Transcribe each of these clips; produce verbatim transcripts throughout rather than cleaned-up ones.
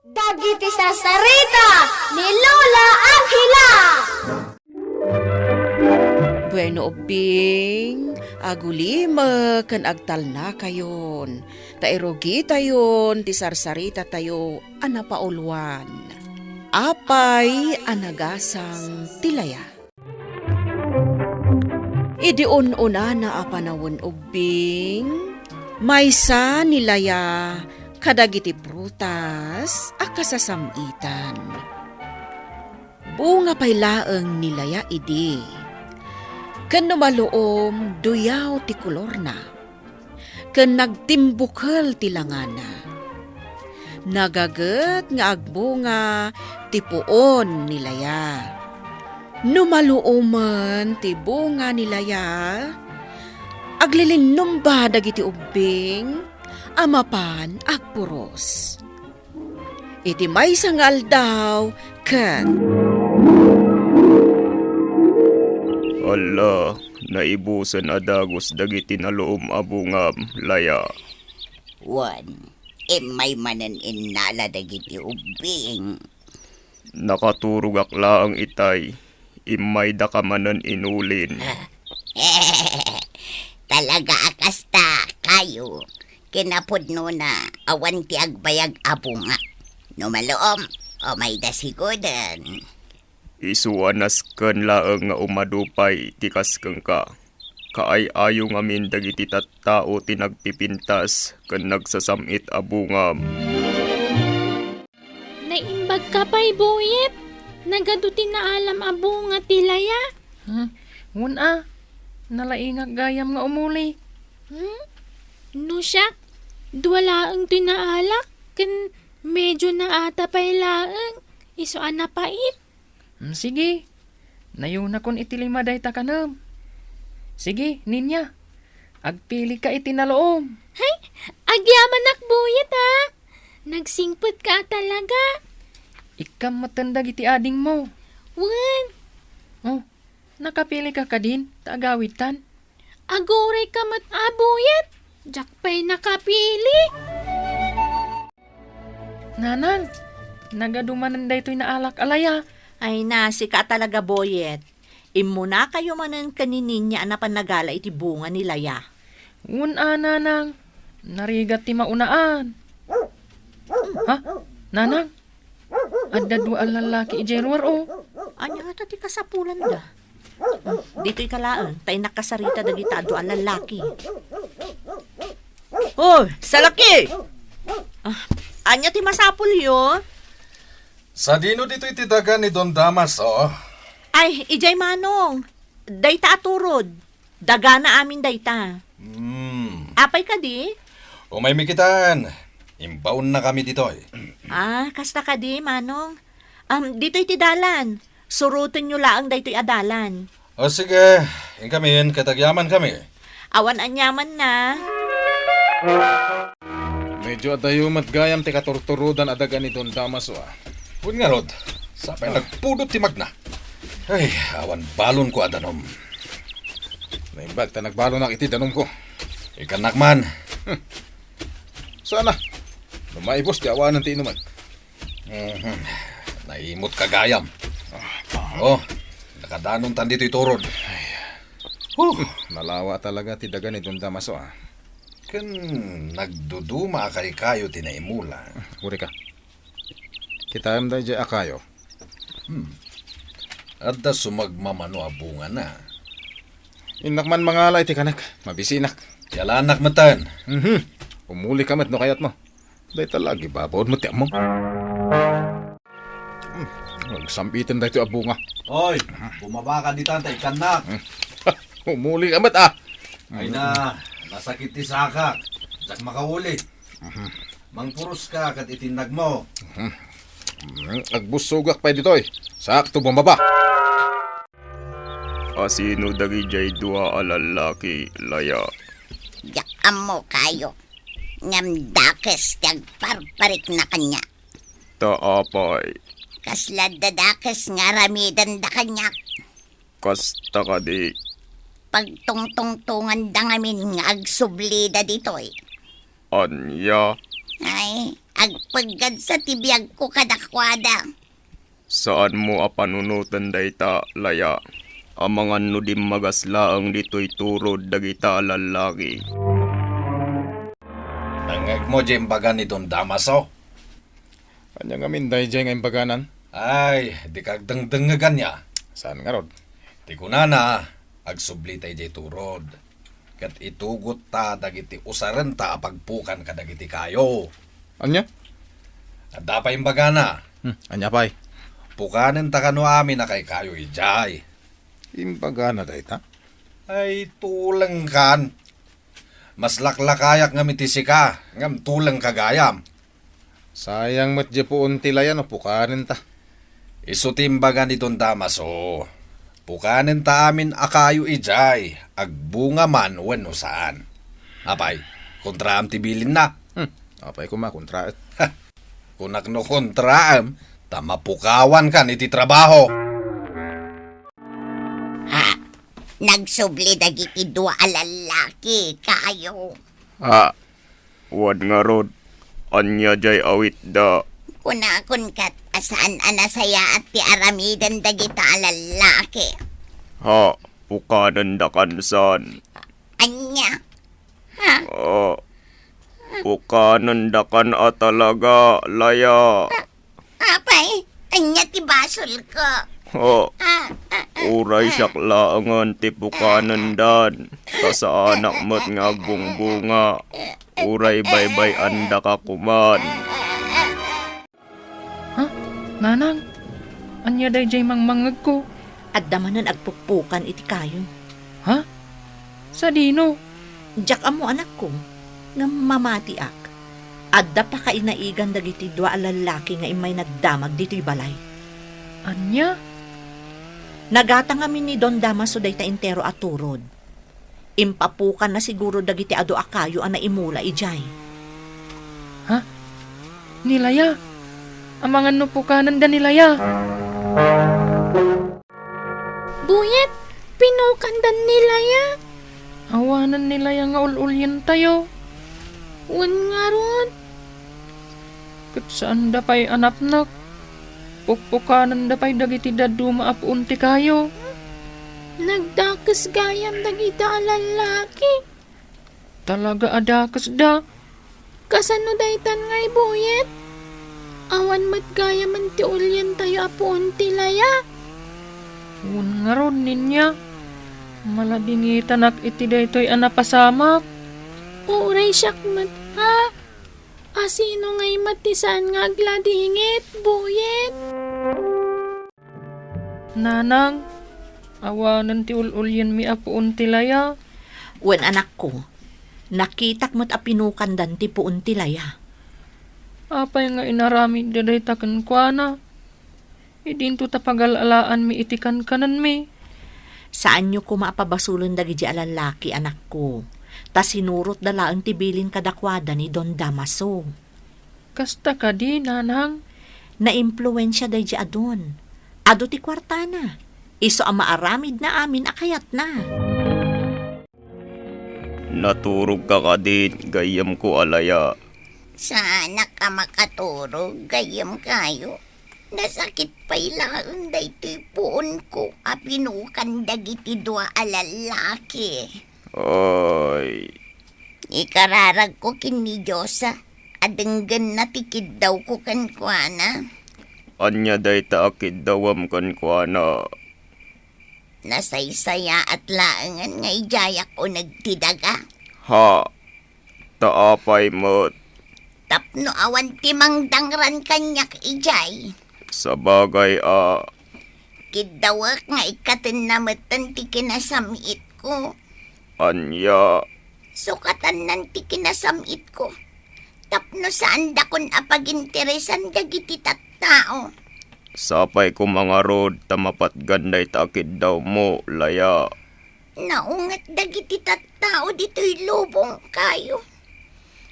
Dagiti sarsarita ni Lola Angela. Bueno, ubbing, agulimek ken agtalnakayon, ta irugitayon ti sarsarita tayo a napauluan. Apay a nagasang ti laya. Idi un-unana a panawen ubbing, maysa ni Laya kadagiti prutas a kasasam-itan. Bunga pay laeng ni Laya idi, ken no maluom, duyaw ti kolorna. Ken nagtimbukel ti langana. Nagaget nga agbunga ti puon ni Laya. No maluomen ti bunga ni Laya, aglilinnumba dagiti ubbing a mapan agpuros. Iti maysa nga aldaw, ket Hala, naibusen a dagus dagiti naluom a bungam, Laya. Wen, immay manen innala dagiti ubbing. Nakaturogak laeng itay, immaydaka manen inulin. Talaga a kasta, kayo. Kinapudnona, awan ti agbayag a bunga. No maluom, umayda siguden. Isu a nasken laeng nga umadu pay ti kas kenka. Kaay-ayo ngamin dagiti tattao ti nagpipintas ken nagsasam-it a bungam. Naimbagka pay, Boyet? Nagadu ti naalam a bunga ti laya? Hmm, wen a, nalaingak gayam nga umuli. Hmm? No siak, dua laeng ti naalak, ken medyo naata pay laeng, isu a napait. Hmm, sige. Nayunakon iti lima dayta kanem. Sige, Ninya. Agpilika iti naluom. Hay, agyamanak, Boyet, a. Nagsingpetka a talaga. Ikkam metten dagiti adingmo. Wen. Oh, nakapilika kadin, ta agawidtan. Agurayka met a, Boyet. Diak pay nakapili. Nanang, nagadu manen daytoy naalak a laya. Ay na, sika a talaga, Boyet. Immunakayo manen ken ni Ninya a napan nagala iti bunga ni laya. Wen a, Nanang. Narigat ti maunaan. Ha? Nanang? Adda dua a lallaki idiay ruar, o. Ania ngata ti kasapulanda? Ditoyka laeng, ta innak kasarita dagita a dua a lallaki. Oh, salaki! Ah, ania ti masapulyo? Sadino ditoy ti daga ni Don Damaso? Ay, idiay Manong. Dayta a turod. Dagana amin dayta. Hmm. Apay kadi? Umaymi kitan. Imbaonnakami ditoy. Ah, kasta kadi, Manong? Am, ditoy ti dalan. Surotenyo laeng daytoy a dalan. O sige, inkamin, ket agyamankami. Awan aniamanna. Medyo adayo met gayam ti katurturodan a daga ni Don Damaso, a. Wen ngarud, sapay nagpudot ti magna. Ay, awan balonko a danum. Naimbag ta nagbalonak iti danumko. Ikannak man. Hmm. Sana, no maibus ti awanen ti inumek. Mhm. Naimot ka gayam. Ah. Oh, nakadanontan ditoy turod. Huh. Hmm, nalawa talaga ti daga ni Don Damaso, a. Ken nagduduma a kaykayo ti naimula. Uri ka. Kitaem daydiay a kayo. Hmm. Adda sumagmamano a bungana. Innak man mangala iti kanek, mabisinak. Yalanak metten. Mhm. Umuli ka met no kayatmo. Dayta la, agibabaw met ti ammom. Hmm, agsam-iten daytoy a bunga. Oy, bumaba ka ditan ta ikannak. Hmm. Umuli ka met, a. Ay na, nasakit ti sakak. Diak makauli. Mhm. Mangpuros ka ket itinnagmo. Mhm. Hmm, agbussogak pay ditoy. Sakto bumaba. Asino dagidiay dua a lallaki, Laya? Diak ammo kayo. Ngem dakes ti agparparikna kaniak. Ta apay? Kasla dadakes nga aramidenda kaniak. Kasta kadi? Pagtungtungtonganda ngamin nga agsublida ditoy. Ania? Ay, agpeggadsa ti biagko kadakuada. Saanmo a panunoten dayta, Laya. Amangan no dimmagas laeng ditoy turod dagita a lallaki. Nangngegmo diay imbaga ni Don Damaso? Ania ngamin daydiay nga imbaganan? Ay, dika agdengdengngeg ania. Saan ngarud? Ti kunana, agsublita idiay turod. Ket itugotta dagiti usarenta a pagpukan kadagiti kayo. Ania? Adda pay imbagana. Hmm, ania pay? Pukanenta kano amin a kaykayo idiay. Imbagana dayta? Ay, tulengkan. Mas laklakayak ngem iti sika, ngem tulengka gayam. Sayang met diay puon ti Laya no pukanenta. Isu ti imbaga ni Don Damaso. Pukanenta amin a kayo idiay, agbunga man wenno saan. Apay, kontraam ti bilinna? Hmm, apay koma kontraet? Ha, kunak no kontraem, ta mapukawankan iti trabaho. Ha? Nagsubli dagiti dua a lallaki kayo. Ha? Wen ngarud, ania diay awitda? Kunakon ket a saan a nasayaat ti aramiden dagita a lallaki. Ha, pukanendakan saan? Ania? Ha? Ah, pukanendakan a talaga, Laya. Apay, ania ti basolko? Oh, ah, ah, ah, uray ah, siak laengen ti pukanendan, ta saanak met nga agbungbunga, uray baybay-andaka koman. Ha? Nanang, ania daydiay mangmangngegko? Adda manen agpukpukan iti kayo. Ha? Sadino? Diak ammo, anakko, ngem mamatiak. Adda pakainaigan dagiti dua a lallaki nga immay nagdamag ditoy balay. Ania? Nagata ngamin ni Don Damaso dayta entero a turod. Impapukanna siguro dagiti adu a kayo a naimula idiay. Ha? Ni Laya? Amangan no pukanenda ni Laya? Buyet, pinukandan ni Laya. Awanen ni Laya nga ul-ulientayo. Wen ngarud. Ket saanda pay a napnek. Pukpukananda pay dagiti dadduma a puon ti kayo. Nagdakes gayam dagita a lallaki. Talaga a dakesda. Kasano daytan ngay, Buyet? Awan met gayamen ti ulientayo a puon ti Laya. Wen ngarud, Ninya. Maladingitanak iti daytoy a napasamak. Uray siak met, ha? A sino ngay met ti saan nga agladingit, Buyet? Nanang, awanen ti ul-ulienmi a puon ti Laya. Wen, anakko, nakitak met a pinukandan ti puon ti Laya. Apay nga inaramidda dayta kenkuana? Idinto ta pagal-alaanmi iti kankanenmi. Saanyo koma a pabasolen dagidi a lallaki, anakko, ta sinurotda laeng ti bilin kadakuada ni Don Damaso. Kasta kadi, Nanang? Naimpluensia daydi a Don. Adu ti kuartana. Isu a maaramidna amin a kayatna. Naturogka kadin, gayyemko a Laya? Saanak a makaturog, gayyem kayo. Nasakit pay laeng daytoy puonko a pinukan dagiti dua a lallaki. Ay. Ikararagko ken ni Diosa a denggenna ti kiddawko kenkuana. Ania dayta a kiddawem kenkuana? Nasaysayaat laengen nga idiayak uneg ti daga. Ha? Ta apay met? Tapno awan ti mangdangran kaniak idiay. Sabagay a. Kiddawek nga ikkatenna metten ti kinasam-itko. Ania? Sukatannan ti kinasam-itko tapno saandakon a paginteresan dagiti tattao. Sapay koma ngarud ta mapatgan dayta a kiddawmo, Laya. Naunget dagiti tattao ditoy lubong kayo.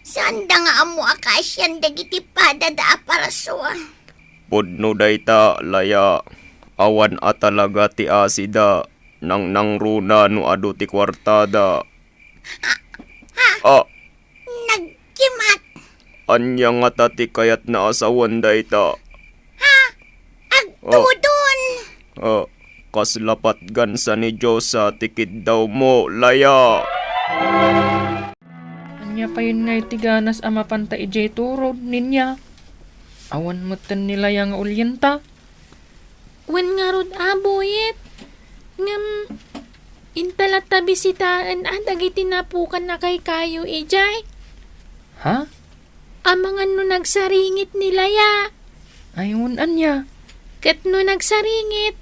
Saanda nga ammo a kaasian dagiti padada a parasua. Pudno dayta, Laya. Awan a talaga ti asida. Nangnangruna no adu ti kuartada. Ah, ah. Ah. Nagkimat. Ania ngata ti kayatna a sawen dayta? Ha? Oh. Agtudon! Oh, kasla patgan sa ni Dios a ti kiddawmo, Laya. Ania payen ngay ti ganas a mapanta idiay turod, Ninya? Awan metten ni Laya nga ulienta? Wen ngarud a, Buyet. Ngem, inta latta bisitaen a dagiti napukan a kaykayo idiay. Ha? Amangan no nagsaringit ni Laya. Ay, wen ania? Ket no nagsaringit,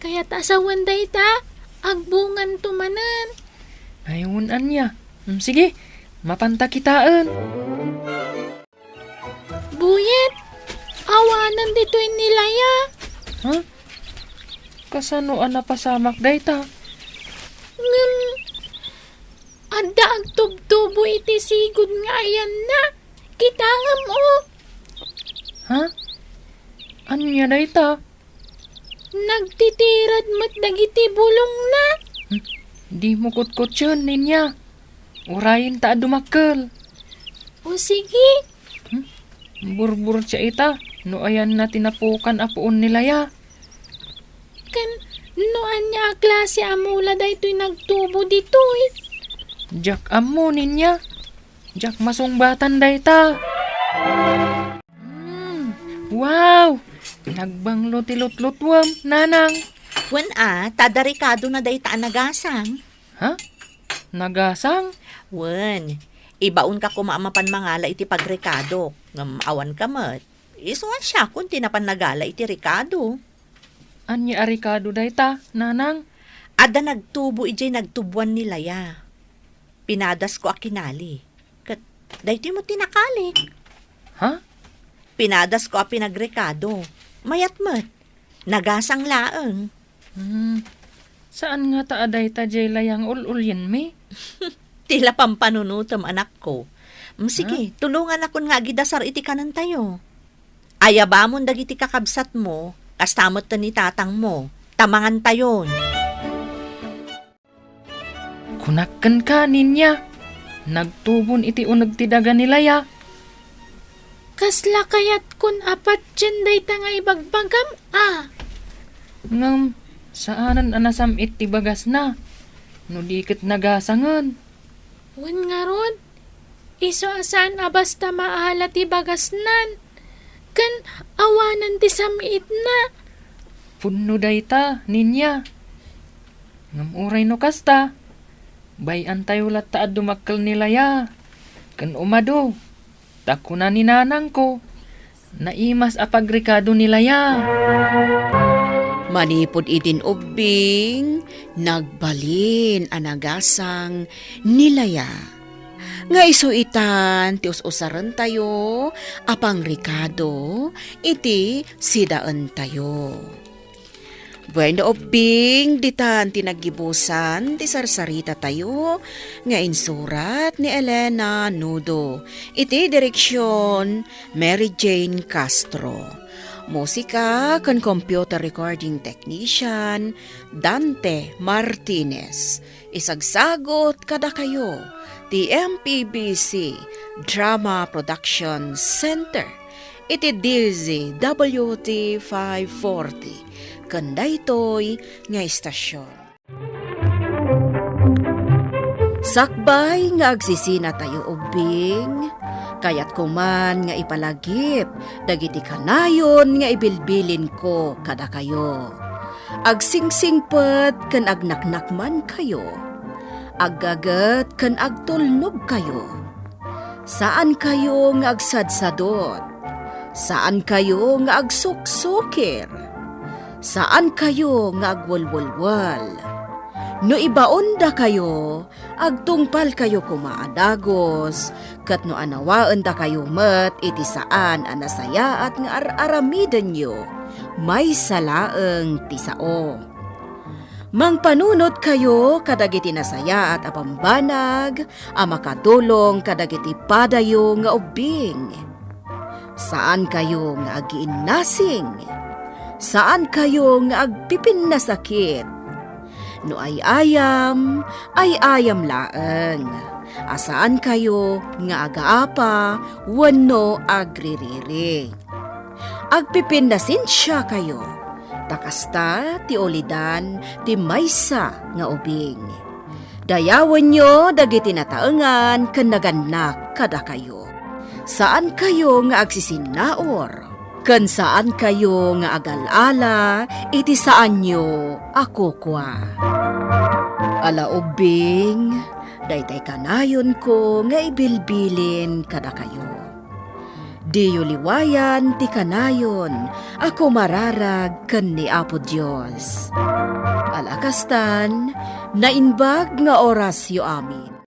kayat a sawen dayta, agbunganto manen. Ay, wen ania? Mm, sige, mapanta kitaen. Buyet, awanan ditoy ni Laya. Ha? Kasano a napasamak dayta? Ngem, adda agtubtubo iti sigud nga ayanna. Kitaem, o. Ha? Ania dayta? Nagtitirad met dagiti bulongna. Hmm, dimo kutkutien, Ninya. Urayenta a dumakkel. O, sige. Hmm? Burburtia ita no ayanna ti napukan a puon ni Laya. Ken no ania a klase a mula daytoy nagtubo ditoy? Diak ammo, Ninya. Diak masungbatan dayta. Hmm, wow! Nagbanglo ti lutlutuem, Nanang. Wen a, ta adda rekadona dayta a nagasang. Ha? Nagasang? Wen, ibaonka koma a mapan mangala iti pagrekadok, ngem awanka met. Isu a siakon ti napan nagala iti rekado. Ania a rekado dayta, Nanang? Adda nagtubo idiay nagtuboan ni Laya. Pinadasko a kinali. Ket daytoy met ti nakalik. Ha? Pinadasko a pinagrekado. Mayat met. Nagasang laeng. Hmm. Saan ngata a dayta diay Laya nga ul-ulienmi? Ti la pampanunotem, anakko. Mm, sige, ha? Tulongannakon nga agidasar iti kanentayo. Ayabamon dagiti kakabsatmo, kasta met ni tatangmo, ta mangantayon. Kunak kenka, Ninya, nagtubon iti uneg ti daga ni Laya. Kasla kayatkon a patien dayta nga ibagbagam a? Ngem, saanen a nasam-it ti bagasna, no di ket nagasangen. Wen ngarud, isu a saan a basta maala ti bagasnan, ken awanen ti sam-itna. Pudno dayta, Ninya. Ngem uray no kasta, bay-antayo latta a dumakkel ni Laya ken umadu. Ta kuna ni nanangko, naimas a pagrekado ni Laya. Manipud idin ubbing, nagbalin a nagasang ni Laya. Nga isu itan ti us-usarentayo a pangrekado iti sidaentayo. Bueno, ubbing, ditan ti naggibusan ti sarsaritatayo nga insurat ni Elena Nudo. Iti direksion, Mary Jane Castro. Musika ken computer recording technician, Dante Martinez. Isagsagut kadakayo ti M P B C Drama Production Center iti D Z W T five forty ken daytoy nga istasion. Sakbay nga agsisinatayo ubbing, kayatko man nga ipalagip dagiti kanayon nga ibilbilinko kadakayo. Agsingsingpet ken agnaknakmankayo. Aggaget ken agtulnogkayo. Saankayo nga agsadsadot. Saankayo nga agsuksukir. Saankayo nga agwelwelwel. No ibaondakayo, agtungpalkayo koma a dagus, ket no anawaendakayo met iti saan a nasayaat nga ar-aramidenyo, maysa laeng ti sao. Mangpanunotkayo kadagiti nasayaat a bambanag a makatulong kadagiti padayo nga ubbing. Saankayo nga agiinnasing. Saankayo nga agpipinnasakit. No ay-ayam, ay-ayam laeng. a saankayo nga agaapa wenno agririri. Agpipinnasensiakayo, ta kasta ti ulidan ti maysa nga ubing. Dayawenyo dagiti nataengan ken nagannak kadakayo. Saankayo nga agsisinnaur, ken saankayo nga agal-ala iti saanyo a kukua. Ala ubbing, daytay kanayonko nga ibilbilin kadakayo. Diyo liwayan ti kanayon a kumararag ken ni Apo Dios. Ala kastan, naimbag nga orasyo amin.